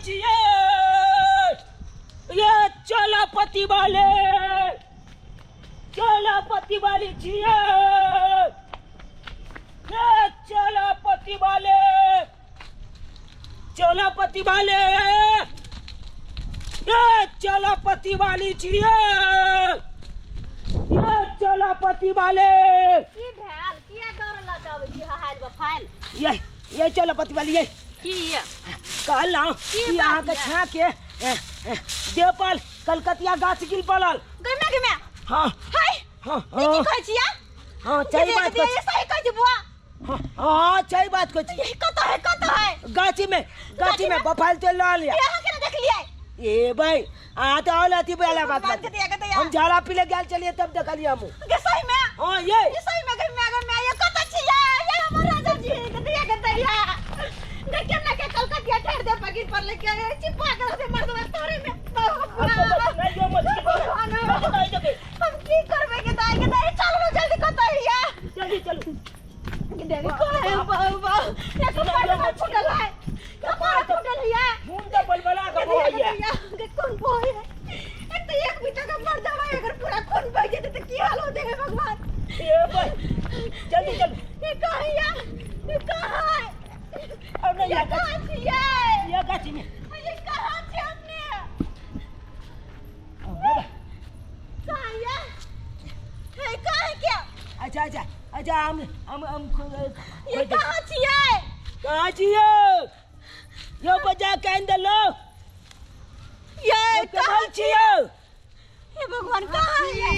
छियै। ये चलापति वाले, चलापति वाली छियै। ये चलापति वाले, चलापति वाले, ये चलापति वाली छियै। ये चलापति वाले। की भेल? किया दौड़ लगाबै छी हाल बफाइल? ये चलापति वाली ये। की ये? कहलहुँ की कि बात अहाँके ये? छा के देवपाल कलकतिया गाछ गिर पड़ल। गमे गमे। हाँ। हाय। हाँ, ई की हाँ। कहै छियै? हाँ, सही बात कहै ये सही कहै छी बुआ। हाँ, हाँ, सही बात कहै छी। ये कतऽ है, कतऽ है? गाछी में, गाछी में बफाइल तो लऽ लिया। ये अहाँ केना देखलियै? ए भाई, अहाँ तऽ आओर अथी वाला बात भगवान के दिया के दिया। हम झाड़ा पी ले गेल छलियै तब देखलियै हमहूँ। गे सही में? हाँ, ये। ये सही में गमे गमे ये कतऽ छियै? ये हमर राजा जी के दिया के दिया। गे केना के कलकतिया ठहर दे पगिर पर लेके ये चिपा के दे मर्दवा तोरे में। हम की करबै के दाई के दाई, चलू ना जल्दी कतऽ हिया? जल्दी चलू। के देवी कोई बाबा, ये कपार में फूटल है। कपार फूटल हिया। खून तऽ बलबला के बहैया। के कौन बहै है? एक तो एक बीता का मर जावे, अगर पूरा खून बह जेतै तऽ की हाल हो जेतै भगवान। ए भाई, जल्दी चलू। ये कहाँ हिया? ये कहाँ है? अब नहीं ये या कहाँ छियै? या गाछी में। ये कहाँ छियै अपने? कहाँ हिया? हे कहाँ है क्या? अच्छा अच्छा अच्छा, हम हम हम ये कहाँ छियै? कहाँ छियै? यो बजा के आनि देलौ। ये ये कहाँ कहाँ छियै? हे भगवान, कहाँ है?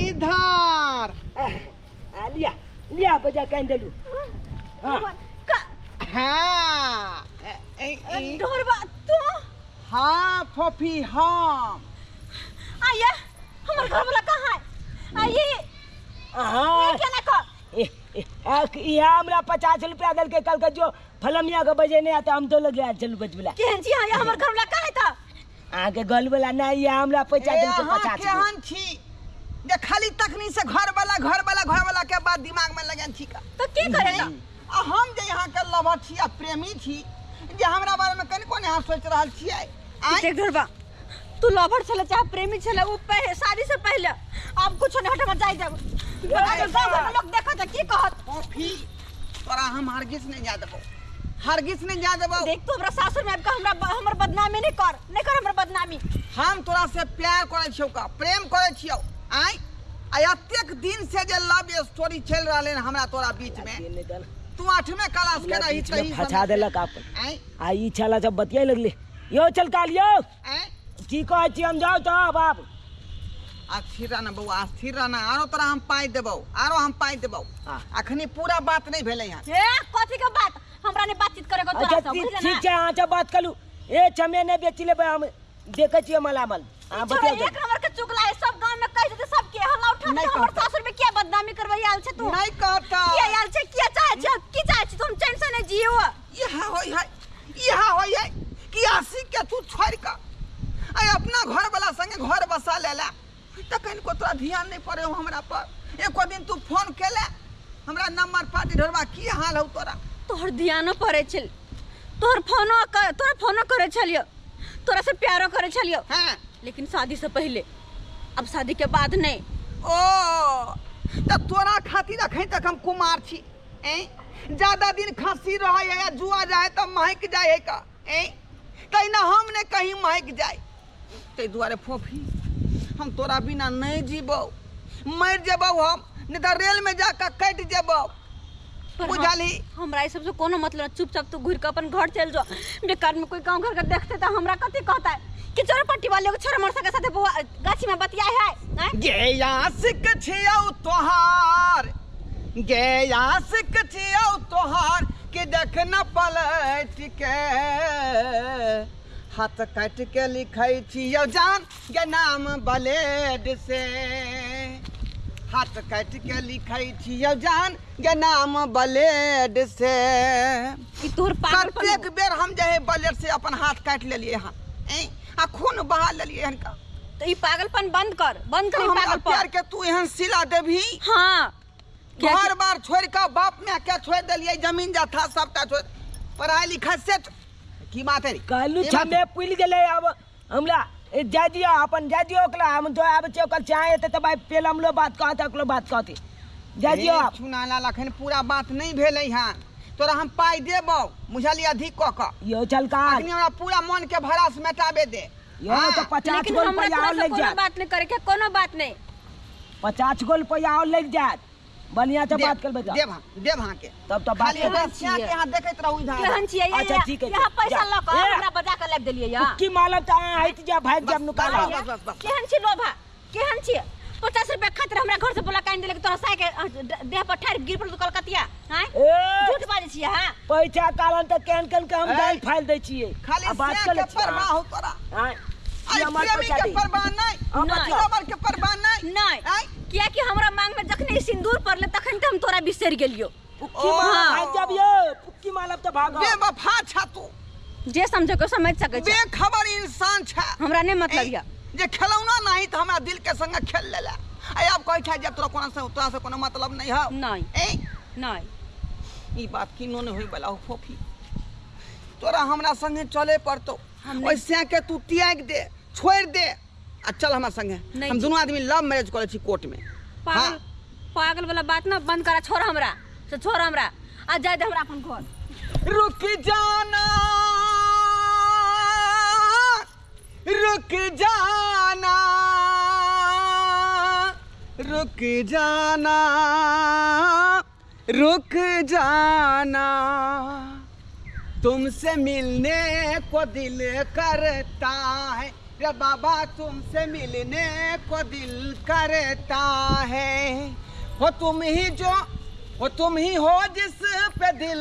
इधर। आ, लिया लिया बजा के आनि देलू। हाँ। भगवान, का- हाँ। ए, ए, ढोरबा तू? हाँ फोफी, हम। आइए, हमर घर वाला कहाँ है? आइए। हाँ। ये केना कर? ए, ए, आ, यहाँ हमरा 50 रुपया देलकै कल के जो फलमिया के बजे नहीं आता, हम तो लग गया चलू बजबला। केहन छी अहाँ? हमर घर वाला कहाँ है तऽ? अहाँके घर वाला नहीं, यहाँ हमरा पैसा ए, देलकै अहाँ 50 केहन छी जे खाली तखनी से घर वाला घर वाला घर वाला के बात दिमाग में लगन छी का? तऽ की करे तऽ? आ हम जे यहाँ के लवर छी आ प्रेमी छी, जे हमरा बारे में कनिको ने अहाँ सोचि रहल छियै। आँय? देख ढोरबा, तू लवर छले चाहे प्रेमी छले, उ शादी से पहले अब कुछो नहीं हटमा जाय देब। गाँव घर में लोग देखत है, की कहत? कॉफी तोरा हम हरगिज नहीं जा देबौ, हरगिज नहीं जा देबौ। देख तू हमरा सासुर में आबि कऽ हमर बदनामी नहीं कर, नहीं कर हमर बदनामी। हम तोरा से प्यार करै छियौ का, प्रेम करै छियौ। आँय? आ एतेक दिन से जे लव स्टोरी चलि रहलै हन हमरा तोरा बीच में, तू 8वें क्लास के रही बीच में तही फंसा समय। देलक आपन। आँय? आ ई छला सब बतियाए लगले। यो चल काल यो। आँय? की कहै छी हम जाउ तऽ बाप। अस्थिर रहना बौआ, अस्थिर रहना। आरो तोरा हम पाइ देबौ, आरो हम पाइ देबौ। हाँ। अखनी पूरा बात नहीं भेलै हन। ए कथी के बात? हमरा नहीं बातचीत करे के तोरा अच्छा, से, बुझले ना? ठीक छै, अहाँ से बात करू। ए छमे नहीं बेची लेबै हम, देखै छियै मालामाल। अहाँ छोड़ा, बतियाउ एक नंबर के चुगला है, सब गांव में कहि देतै, सब के हल्ला उठा नहीं देतै, हमर कहतै। सासुर में किया बदनामी करबै आयल छै तू? नहीं कहतै। किया आयल छै? किया चाहै छै? की चाहै छै? तुम चैन से नहीं जियो। इहा होय है, इहा होय है कि आशिक के तू छोड़ के आइ अपना घर वाला संगे घर बसा लेला, तऽ कनिको तोरा ध्यान नहीं पड़े हो हमरा पर। एको दिन तू फोन केले हमरा नंबर पर, ढोरबा की हाल हौ तोरा? तोहर ध्यानो पड़े छल, तोहर फोनो तोरा फोनो करे छलियो, तोरा से प्यारो करे छलियो। हाँ। लेकिन शादी से पहले, अब शादी के बाद नहीं। ओ तऽ तोरा खातिर अखन तक हम कुमार छी। ऐं? ज्यादा दिन खांसी रहे है या जुआ जाए तऽ महक जाए है का? ऐं? तहिना हम ने कहीं महक जाए। ताहि दुआरे फोफी हम तोरा बिना नहीं जीबौ, मरि जेबौ हम, नहीं तऽ रेल में जाके कटि जेबौ। पर बुझलही? हमरा ई सबसे कोनो मतलब नहीं। चुपचाप तू घुरि के अपन घर चलि जो। बेकार में कोई गाँव घर के देखते तऽ हमरा कथी कहतै कि चोर पट्टी वाले एगो छोरा मरसा के साथे बौआ गाछी में बतियाए है, आँय? गे आशिक छियौ तोहार, गे आशिक छियौ तोहार कि देख न पलट के, हाथ काटि के लिखै छियौ जान गे नाम ब्लेड से, हाथ काटि के लिखै छियौ जान गे नाम ब्लेड से। कि तोहर पागलपन कतेक बेर हम जे है ब्लेड से अपन हाथ काटि लेलियै हन, ऐं, आ खून बहा लेलियै हन का। तऽ ई पागलपन बंद कर, बंद कर ई हमरा पागलपन। प्यार के तू एहन सिला देबही? हाँ। घर बार छोड़ के बाप माय के छोड़ देलियै, जमीन जाथा सबटा छोड़, पढ़ाई लिखाई से की बात है रे? कहलू की बात छमे पुल गेलै। अब हमरा जाय दियो, अपन जाय दियो ओकरा। हम जो आबै छियै ओकर चाहे हेतै तऽ भाई पेल हमलो बात कहते, ओकरो बात कहते, जाय दियो आप। चुनालाल अखन पूरा बात नहीं भेलै हन। तोरा हम पाइ देबौ बुझलियै अधिक कऽ कऽ। यो चलकार अखनी हमरा पूरा मन के भरास मेटाबे दे। यो तऽ 50 लेकिन गो हमरा रुपैआ तोरा और से लागि कोनो जायत। बात नहीं करे के, कोनो बात नहीं। 50 गो रुपैआ और लागि जायत। बढ़िया से बात करबै तऽ। देब हम, देब अहाँके। तब तऽ बात खाली करबै। हमरा सिया के अहाँ देखैत रहू इधर। केहन छियै? अच्छा, ठीक है, यहाँ पैसा जा। लऽ कऽ ए। हमरा बजा कऽ लाबि देलियै या। की मालूम तऽ अहाँ हटि जायब, भागि जायब बस, नुका बस, लऽ। बस, बस, बस। केहन छी लोभा, केहन छी? 50 रुपया खातिर हमरा घर से बोला कानि देलक। तोरा साय के देह पर ठाढ़ि गिर पड़ल कलकतिया। आँय? ए। झूठ बाजै छियै अहाँ? पैसा कारण तऽ केहन केहन के हम ए। दालि फालि दै छियै। खाली आ बात सिया कऽ लै के छियै। परवाह हो तोरा। आँय? आई ई हमर प्रेमी पैसा के दे। परवाह नहीं, हम नहीं। लवर के परवाह नहीं। नहीं। आँय? कियाकि हमरा मांग में जखने सिंदूर पड़ले तखन तऽ हम तोरा बिसरि गेलियो। पुक्की मालब हाँ। भागि जाब यौ, पुक्की मालब तऽ भागब। बेवफा छा तू। जे समझे के समझ सकै छै। बेखबर इंसान छा। हमरा नहीं मतलब यऽ। जे खेलौना नहीं तऽ हमरा दिल के संग खेल लेला। आइ आब कहै छै जे तोरा कोना से तोरा से कोनो मतलब नहीं हौ। नहीं। ए? नहीं। ई बात किनो नहीं होई वाला हो फोफी। तोरा हमरा संगे चले पड़तो। हम ओहि सिया के तू त्याग दे, छोड़ दे आ चल हमरा संगे। नहीं हम जी। दुनू आदमी लव मैरिज करै छी कोर्ट में। पागल, हाँ। पागल वाला बात ना बंद करा, छोड़ हमरा से, छोड़ हमरा आ जाय दे हमरा अपन घर। रुक जाना, रुक जाना, रुक जाना, रुक जाना, तुमसे मिलने को दिल करता है रे बाबा, तुमसे मिलने को दिल करता है। हो तुम ही जो, हो तुम ही हो जिस पे दिल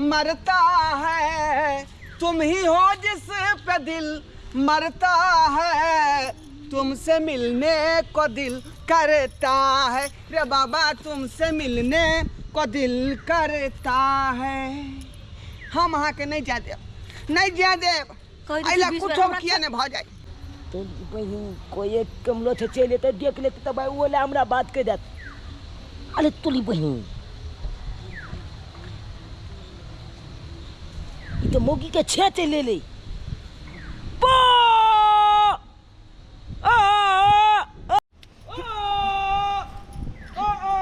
मरता है, तुम ही हो जिस पे दिल मरता है, तुमसे मिलने को दिल करता है रे बाबा, तुमसे मिलने को दिल करता है। हम अहाँके नहीं जाय देब, नहीं जाय देब। कहै एहि लए छी 20 बेर कुछो हमरा किया नहि भऽ जाय। तो बहिन कोई एक कमलो छै चलि एतै, देख लेतै तऽ भाई ओ लए हमरा बात कहि देत। अरे तोली बहिन, ई तऽ मौगी के छे चलि एलै। बा! आ! आ!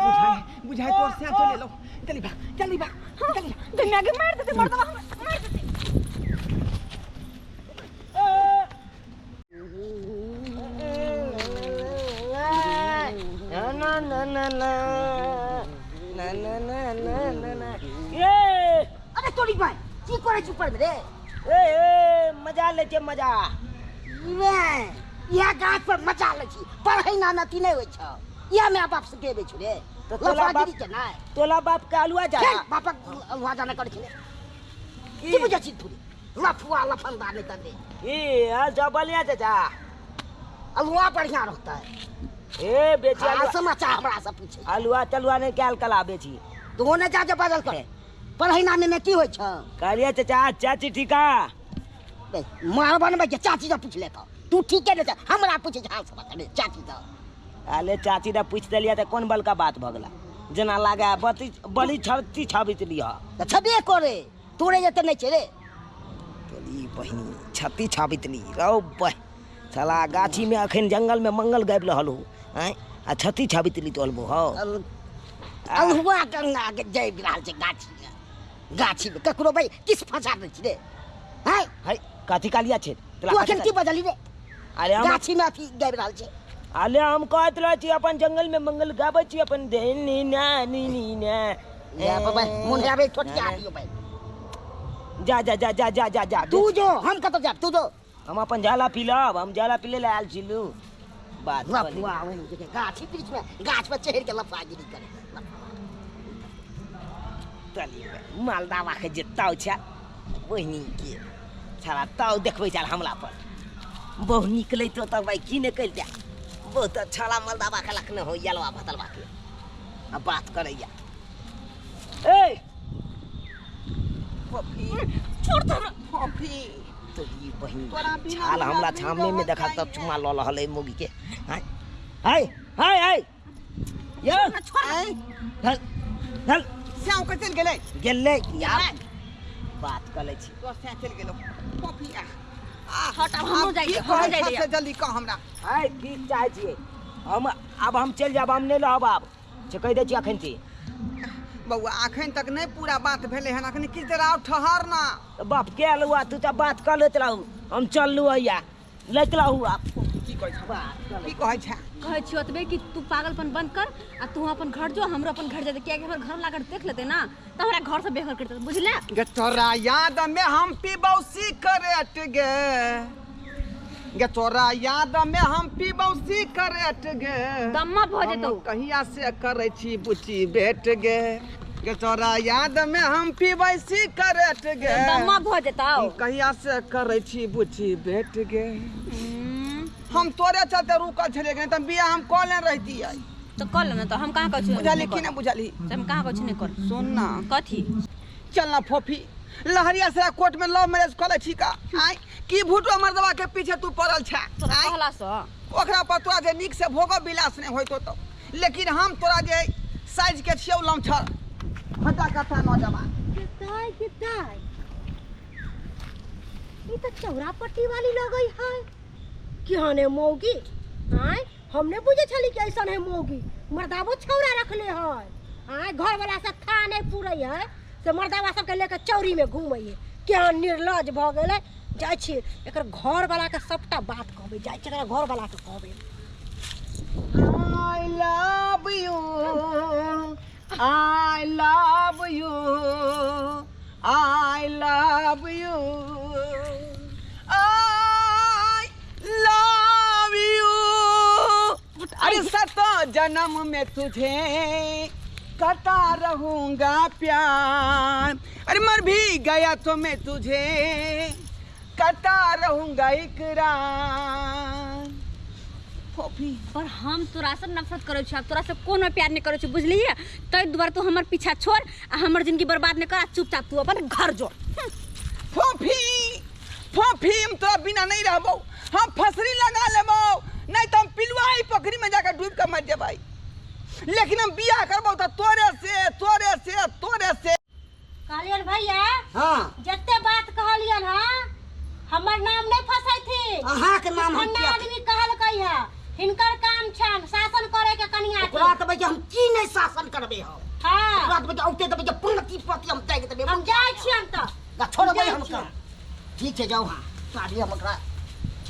बुझाइ बुझाइ तोर से चलि एलौ। चलि भाग, चलि भाग, चलि भाग। दुनिया के मार देतै, मर्दवा हमरा मार देतै। ना ना ना ना ना ना ना ना ना ना। ए अरे तोरी भाई की करै छी ऊपर में रे? ए ए मजा लै छै मजा। रे इएह गाछ पर मजा लै छी, पढ़ै ना नती नहि होइ छौ। इएह my बाप से देबै छु रे। तऽ तोला बाप लफागिरी के नहि। तोला बाप के अलुआ जा। फेर बापक अलुआ जाना करै छलै। की बुझै छी तू? लफुआ लफंदा नहि तऽ दे। ए आ जा बलिया चाचा। अलुआ बढ़िया रहतै। ए बेची हाल अलुआ। समाचार हमरा से पूछे। अलुआ तलुआ नहि कयल कला बेची। तू ने जा जे बाजल करे। पढ़ै नामे में की होइ छौ? कहलियै चाचा चाची ठीका। बे, मार बनबै के चाची से पूछ ले तऽ। तू ठीके नहि छै, हमरा पूछे छै हाल समाचार रे, चाची से। अरे चाची ने पूछि देलियै तऽ कोन बलका बात भऽ गेला। जेना लागे बती बड़ी छती छाबित लिह। तऽ छबे करे, तोरे जते नहि छै रे। तोरी बहिनी छती छाबित ली रौ बह। साला गाछी में अखन जंगल में मंगल गाबि रहल हो। आँय आ छती छाबित ली तोलबो हौ। अलहुआ गंगा के जैब रहल छै गाछी में। गाछी में ककरो भाई किस फंसा दै छी रे? आँय? है कथी कालिया छै? तू अखन की बजली रे? अरे हम गाछी में अथी गाबि रहल छै। अरे हम कहैत रहै छी अपन जंगल में मंगल गाबै छी अपन नी ना नी नी ना। या बाबा मोन आबै छोटिया दियो भाई। जा जा जा जा जा जा जा। तू जो हम कतौ जाब, तू जो। हम अपन जाला पीलब, हम जाला पीले ले आयल छी लू। बात लफुआ ओहन के गाछी वृक्ष में गाछ पर चढ़ि के लफागिरी करे। चलिए मालदावा के जे ताव छै बहिनी के साला ताव देखबै छल हमला पर। बहु निकलैतो तऽ भाई की नहि करितै। बहुत अच्छा मालदावा के लखने हो यलवा भतलवा के आ बात करैया। ए फोफी छोड़ दे हमरा। फोफी तो ई बहिनी तोरा बिना छाल हमरा हमला बिन छामने में रहल देखा तब जाइए। चुमा लऽ रहल है मोगी के। हाय हाय हाय हाय यो छोड़ आँय? चल चल श्याम के चलि गेलै। गेलै यार बात कऽ लै छी। तोर श्याम चलि गेलौ। फोफी आ हट, आब हमरो आब जाइ की दे, हमरो कहै जाइ छह दे। से जल्दी कह हमरा। आइ की चाहै छियै हम? आब हम चलि जायब, हम नहि रहब आब, से कहि दै छी अखन से। बौआ अखन तक नहि पूरा बात भेलै हन, अखन किछु देर आओर ठहर ना। तऽ बाप के लुआ, तू तऽ बात कऽ लैत रहू, हम चललू हैया लैत रहू आब। की कहै छह? बात कऽ की लैत। कहै छह? कहै छियौ ओतबे कि तू पागलपन बंद कर आ तू अपन घर जो, हमरो अपन घर जाते, कियाकि हमर घर लागल देख लेते ना तऽ हमरा घर से बेघर कर देते, बुझले? गे तोरा याद में हम पीबौ सिगरेट गे, गे तोरा याद में हम पीबौ सिगरेट गे, दम्मा भऽ जेतौ। हम कहिया से करै छी बुची बेट गे, गे तोरा याद में हम पीबै सिगरेट गे, दम्मा भऽ जेतौ। हम कहिया से करै छी बुची बेट गे। हम तोरे चलते रुकल छलियै, नहि तऽ बियाह हम कऽ लेने रहितियै। तऽ कऽ ले ना, तऽ हम कहाँ कहै छी? बुझलही कि नहि बुझलही? हम कहाँ कहै छी नहि कर? सुन ना। कथी? चल ना फोफी, लहरिया से कोर्ट में लव मैरिज कऽ लै छी का? आँय, की भूटो मर्दवा के पीछे तू पड़ल छे? तोरा आँय? कहला सँ ओकरा पर तोरा जे नीक से भोगो विलास नहि होइत होतौ, लेकिन हम तोरा जे साइज के छियौ लमछर हटा कथा नौजवान। दाय के दाय, ई तऽ चौरा पट्टी वाली लगै है। केहन है मौगी? आँय, हम नहि बुझै छली कि ऐसन है मौगी। मर्दाबो छौरा रखले है। आँय, घर वाला से था नहीं पूरै है से मर्दाबा सबके लेके चौरी में घूमै है। केहन निर्लज भऽ गेलै। जाइ छी एकर घर वाला के सबटा बात कहबै, जाइ छी एकरा घर वाला के कहबै। I love you, I love you, I love you, I love you। अरे सतो जन्म में तुझे करता रहूंगा प्यार, अरे मर भी गया तो मैं तुझे करता रहूंगा इकरार। फोफी, पर हम तोरा से नफरत करै छी, आब तोरा से कोनो प्यार नहीं करै छी, बुझलियै? ताहि दुआरे तू हमर पीछा छोड़ आ हमर जिंदगी बर्बाद नहीं कर आ चुपचाप तू अपन घर जो। फोफी, फोफी, हम तोरा बिना नहीं रहबौ, हम फसरी लगा लेबौ, नहीं तो हम पिलुआई पोखरी में जाकर डूब के मर जेबै, लेकिन हम बियाह करबौ तो तोरे से, तोरे से, तोरे से। कहलियन भैया, हाँ, जते बात कहलियन हँ, हमर नाम नहीं फंसै थी। अहाँके नाम हम फन्ना किया? आदमी कहलकै है, हिनकर काम छन शासन करे के कनिया के। ओकरा तऽ भैया हम की नहि शासन करबै हम? हाँ। ओकरा तऽ भैया औते तऽ भैया पंक्ति पति हम त्यागि देबै। हम जाइ छियन तऽ। गा छोड़बै जाइ हम छियन। ठीक छै, जाउ। हाँ, ताली हम ओकरा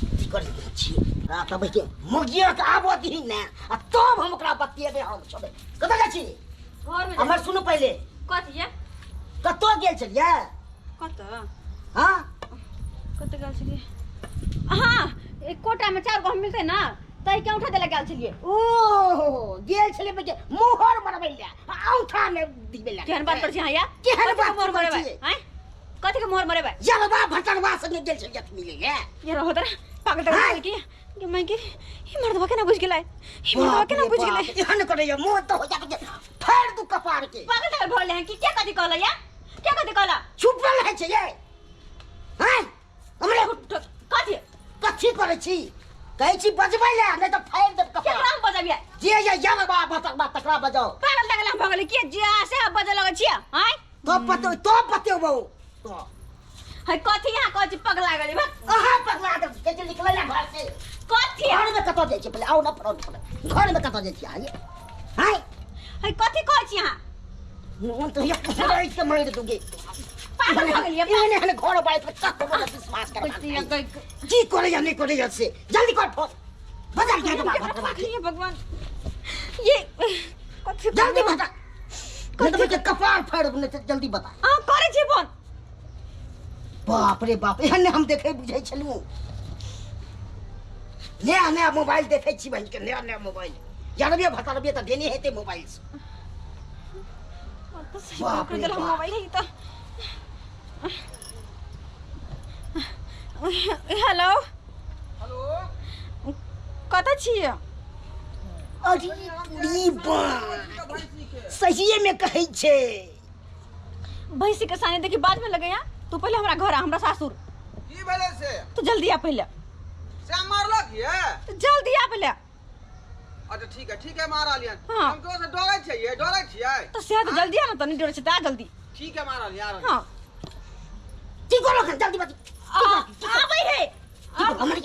की करि दै छियै। ओकरा तऽ भैया मुगिया के आबऽ दही ने आ तब हम ओकरा बतियेबै। हम छोड़बै। कतऽ जाइ छी? घर में। हमर सुनू पहिले। कथी ये? कतऽ गेल छलियै? कतऽ? हाँ, कतऽ गेल छलियै? हाँ, एक कोटा में चार गो हम मिलते ना तै के उठा देले गेल छलियै। ओहो, गेल छलियै भैया मोहर मरबै लए आ औंठा मे दिबै लए। केहन बात करै छी अहाँ या? केहन कथी के बात मोहर करै मरेबै? छियै? आँय, कथी के मोहर मरेबै? यरबा भटरबा संगे गेल छलियै मिलै लए। ये रहो तोरा पागल तक आँय? की कि मैं की ई मर्दवा केना बुझ गेलै? ई मर्दवा बाप केना रे बुझ बाप, गेलै? एहन करैया मोह तऽ हो जाके फाड़ि दू कपार के। पागल तक भऽ गेलै हन कि? के कथी कहला या? के कथी कहला? छुपल रहै छै ये। आँय, हमरे कथी? कथी करै छी? कहै छी बजबै लए, नहि तऽ फाड़ि देब कपार। केकरा हम बजबियै? जे ये यरबा भटरबा तकरा बजाउ। पागल तक हम भऽ गेलै कि जे से बजऽ लगै छियै? आँय, तब बतेब, तब बतेबौ। है कथी यहाँ कहै छी? पगला गेलै भक। अहाँ पगला देब। कहै छी निकलै लए घर से। कथी? घर में कतऽ जाइ छी? पहिले आउ ने फ्रंट पर। घर में कतऽ जाइ छी अहाँ ये? आँय, है कथी कहै छी अहाँ? मोन तऽ होइया पकड़ि के मारि दूगे। पागल भऽ गेलियै? एहन एहन घर बाइ पर ककरो नहि विश्वास करबाक चाही। की करैया नहि करैया से जल्दी कर फोन, बजा के दबा भटवा के। हे भगवान, ये कथी? जल्दी बता, नहीं तो के कपार फाड़ि देब, नहीं तऽ जल्दी बता। अहाँ करै छी फोन? बाप रे बाप, एहन नहि हम देखै बुझै छलहुँ। नया नया मोबाइल देखै छी बहिन के, नया नया मोबाइल। यरबे भतरबे तऽ देने हेतै मोबाइल से। बाप पकड़ रे देलक बाप। मोबाइल है ई तऽ। हेलो। हेलो। कतऽ छियै? अरे ई बा, सहिए में कहै छै। भैंसी के सानी देखी बाद में लगैया, तू पहिले हमरा घर आ, हमरा सासुर। की भेलै से? तू जल्दी आ पहिले। से मारलक ये? तू जल्दी आ पहिले। अच्छा ठीक है, ठीक है, मार लियन। हाँ। हम तोरा से डरै छियै? डरै छियै? तऽ से तऽ जल्दी आ ने, तऽ नहि डरै छै तऽ आ जल्दी। ठीक है, मार लियन, आ रहलियन। हाँ। की करलक? जल्दी बता। आबै है। की कर हमर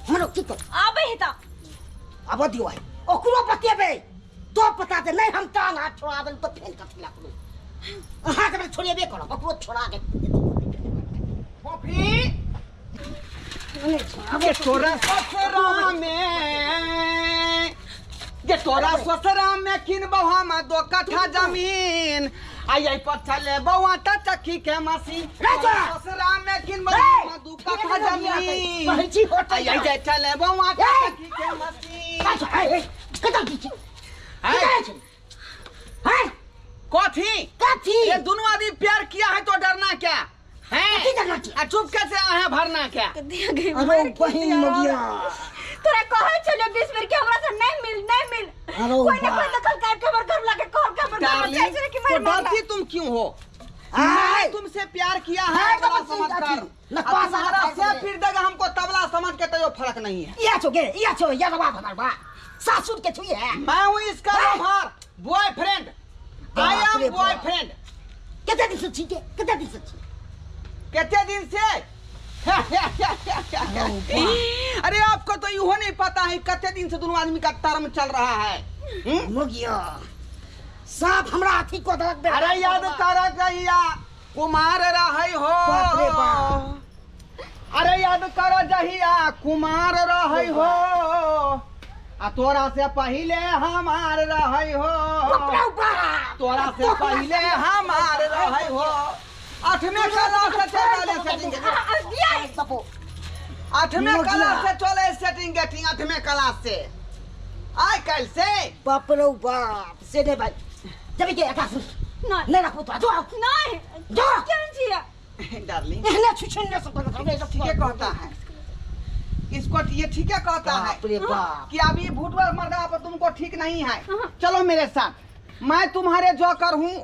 हमरो की कर आबै है त। आब दियो है ओकरो बतेबै तो पता दे नहीं हम टांग हाथ छोड़ा देल तो फेन कथी ला करू अहाँ के छोड़ेबे करब ओकरो छोड़ा के फोफी ये तोरा ससुरा में, ये तोरा ससुरा में किनबौ हम 2 कट्ठा जमीन आ यही पर चले बौआ त चक्की के मशीन। राजा! ससुरा में किनबौ हम 2 कट्ठा जमीन कहै छी आ यही जे चले बौआ त ए! चक्की के मशीन। अच्छा ए कतऽ की छी हैं? कतऽ छी हैं कथी कथी ये दोनों आदमी प्यार किया है तो डरना क्या है? कथी डरना क्या? आ चुप कैसे आए भरना क्या? दिया गई अरे बहिन मगिया तोरा कहै छलियो 20 बेर कि हमरा से नहीं मिल नहीं मिल। अरे कोई ना बा। कोई दखल काट के हमर घर लाके कहल के हमर घर में डार्लिंग, जाइ छलै कि तो मारि मारला। डरती तुम क्यों हो? आय। मैंने तुमसे प्यार किया है हाँ, तो तबला बस समझ अथी, कर। नकवास अब तुम्हारा आला से फिर देगा हमको तबला समझ के तो ये फर्क नहीं है। या छो गे या छो या बाप हमर बा सासुर के छुई है। मैं हूँ इसका हाँ। लोहार बॉयफ्रेंड। I बाप एम रे बाप। बॉयफ्रेंड। कते दिन से छी के कते दिन से छी? कितने दिन से? अरे आपको तो यूं नहीं पता है कितने दिन से दोनों आदमी का टर्म चल रहा है। मुगिया साफ हमरा अथी को दलक बे। अरे याद कर जहिया कुमार रहै हो। बाप रे बाप। अरे याद कर जहिया कुमार रहै हो आ तोरा से पहिले हमार रहै हो। बाप रे बाप। तोरा से पहिले हमार रहै हो। 8वें क्लास से चले सेटिंग। बापू। 8वें क्लास से चले सेटिंग गेटिंग 8वें क्लास से आइ काल्हि से। बाप रे बाप से नहीं भाई जब के आकाश नहीं। नहीं रखो तो जाओ नहीं जा। केहन छियै? डार्लिंग एहने छुछे नहीं सकत। ठीक है कहता है इसको, ये ठीक है कहता है बाप रे बाप। कि अभी भूतवर मर्दा पर तुमको ठीक नहीं है। चलो मेरे साथ, मैं तुम्हारे जोकर हूँ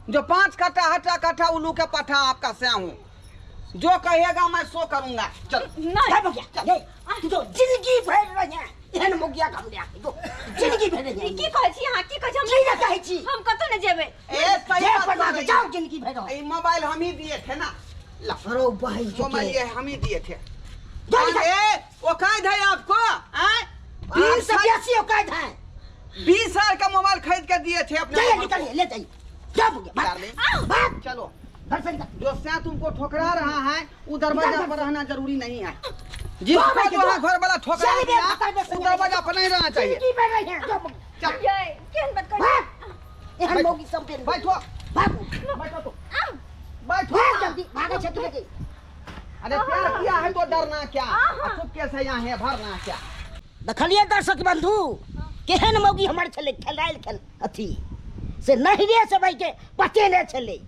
जो 5 कट्ठा हटा कट्ठा उल्लू के पट्ठा आपका से हूँ, जो कहेगा मैं सो करूंगा। चलो नहीं मुखिया नहीं तू तो जिंदगी भर रहे एहन मुखिया हम ले जो जिंदगी भर रहे की कहै छी अहाँ? की कहै छी? हम की ने कहै छी? हम कतौ नहि जेबै। ए सही जे बात पर बोल रही जाओ है। जिंदगी भर रहो। ये मोबाइल हम ही दिए थे ना, ला अरे भाई मोबाइल ये हम ही दिए थे। जाओ निकल। ए औकात है आपको? हैं? 20 से बेसी औकात है। 20 हजार का मोबाइल खरीद के दिए थे अपने। जाइए निकलिए ले जाइए। जाओ मुखिया, भाग। डार्लिंग, भाग। चलो घर से निकल। जो सैं तुमको ठोकरा रहा है वो दरवाजा पर रहना जरूरी नहीं है। जाओ जिसको भाई, जो है जाओ। घर वाला ठोकरा चल बे, दिया पता नहीं वो दरवाजा पर नहीं रहना चाहिए। जिंदगी भर रहे हैं। जाओ मुखिया। चल। ये केहन बात कहै छी? भाग। एहन मौगी सब के बैठो भाग। बैठो तो बैठो भाग जल्दी भागे छे तू के। अरे प्यार किया है तो डरना क्या, चुप कैसे यहाँ है भरना क्या। देखलिए दर्शक बंधु केहन मौगी हमर छलै खेलायल खेल अथी से नहिरे से भाई के पते नहि छलै।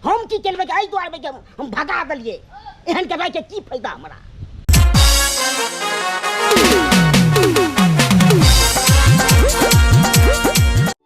हम की केलबै एहि दुआरे के हम भगा देलियै। एहन के भाई के की फायदा हमरा।